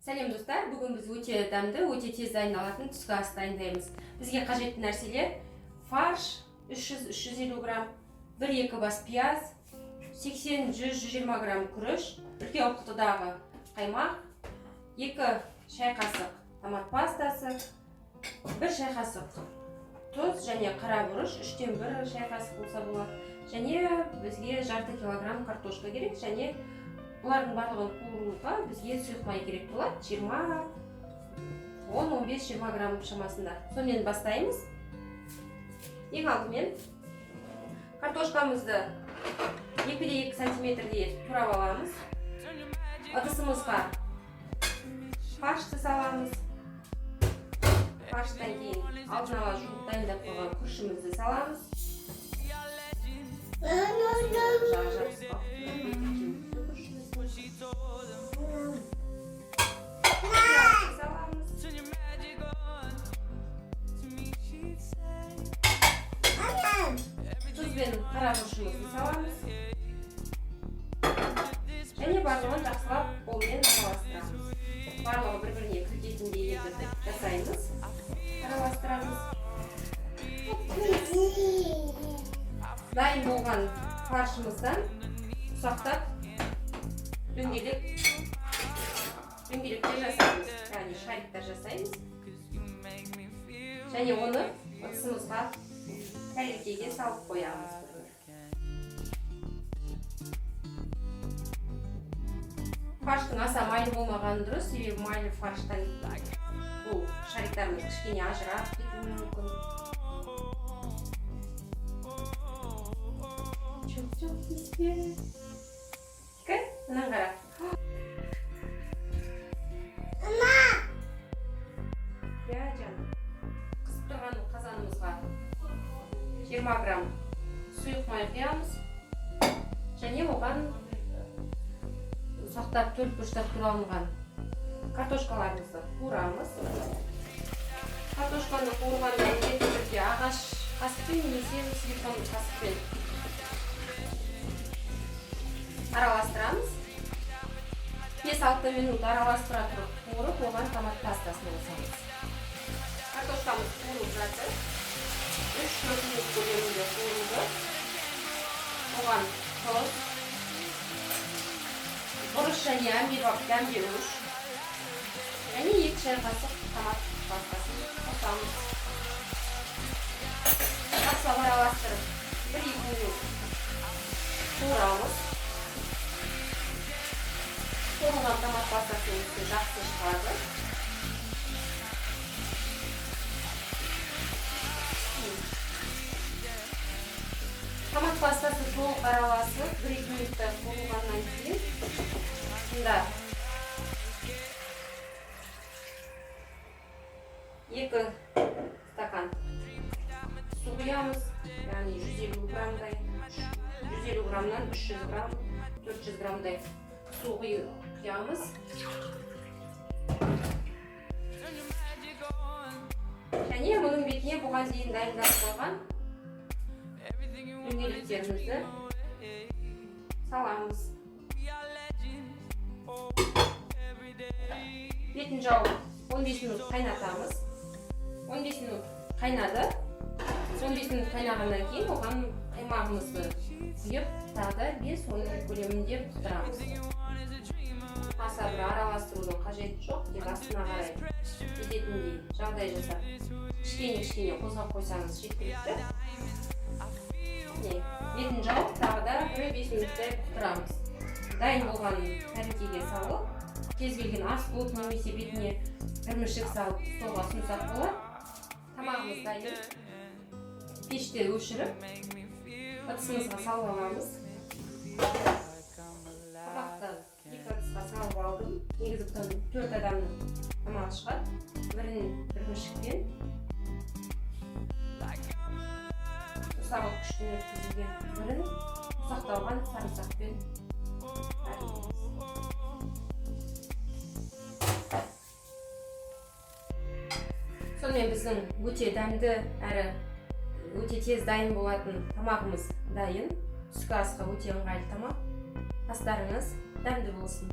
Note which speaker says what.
Speaker 1: Сәлем, достар! Бүгін біз өте дәмді, өте тез дайындалатын түскі ас дайындаймыз. Бізге қажетті нәрселер: фарш 300-350 грамм, 1-2 бас пияз, 80-100-120 грамм күріш, үлкен құтыдағы қаймақ, 2 шай қасық томат пастасы, 1 шай қасық тұз және қара бұрыш 1/3 шай қасық болса болады. Және бізге жарты килограмм картошка керек. Және бұлардың барлығын қуыруға бізге сұйық май керек болады, 20, 10, 15, 20 грамм шамасында. Сонымен, бастаймыз. Ең алдымен картошкамызды 2-2 сантиметрдей етіп турап аламыз. Ыдысымызға фаршты саламыз. Фарштан кейін алдын ала жуып, дайындап қойған күрішімізді саламыз. Жағы жабысып қалыпты күрішіміздің. Пиязды саламыз. Тұз бен қара бұрышымызды саламыз және барлығын жақсылап қолмен араластырамыз. Барлығы бір біріне кіргетіндей етіп жасаймыз, араластырамыз. Дайын болған фаршымыздан ұсақтап дөңгелек дөңгелектер жасаймыз, яғни шариктар жасаймыз және оны ыдысымызға, тәрелкеге салып қоямыз бір-бір. Фарштың аса майлы болмағаны дұрыс, себебі майлы фарштан бұл шариктарымыз кішкене ажырап кетуі мүмкін. Жоқ, жоқ, тиіспе. Кәне, мынаны қара. Иә, жаным. Қызып тұрған қазанымызға 20 грамм сұйық май құямыз және оған ұсақтап, төрт бұрыштап туралынған картошкаларымызды қуырамыз. Картошканы қуырғанда міндетті түрде ағаш қасықпен немесе силикон қасықпен араластырамыз. 5-6 минут араластыра тұрып қуырып, оған томат пастасын қосамыз. Картошкамыз қуырылып жатыр, 3-4 минут көлемінде қуырылды. Оған тұз, бұрыш және әмбебап дәмдеуіш және 2 шай қасық томат пастасын қосамыз. Жақсылап араластырып, 1-2 минут қуырамыз. Қуырылған томат пастасының иісі жақсы шығады. Томат пастасы толық араласып, 1-2 минуттай қуырылғаннан кейін мұнда 2 стакан су құямыз, яғни 150 граммдай, 150 граммнан 300 грамм, 400 граммдай су құямыз. Және мұның бетіне бұған дейін дайындап қойған дөңгелектерімізді саламыз. Бетін жауып, 15 минут қайнатамыз. 15 минут қайнады. 15 минут қайнағаннан кейін оған қаймағымызды құйып, тағы да 5-10 минут көлемінде бұқтырамыз. Аса бір араластырудың қажеті жоқ, тек астына қарай кететіндей жағдай жасап, кішкене кішкене қозғап қойсаңыз, жеткілікті. Міне, бетін жауып, тағы да бір 5 минуттай бұқтырамыз. Дайын болған тәрелкеге салып, кез келген аскөк немесе бетіне ірімшік салып, столға ұсынсақ болады. Тамағымыз дайын. Пешті өшіріп, ыдысымызға салып аламыз. Тамақты екі ыдысқа салып алдым. Негізі бұдан төрт адамның тамағы шығады. Бірін ірімшікпен, ұсақ күштен өткізілген, бірін ұсақталған сарымсақпен әрлейміз. Сонымен, біздің өте дәмді әрі өте тез дайын болатын тамағымыз дайын. Түскі асқа өте ыңғайлы тамақ. Астарыңыз дәмді болсын!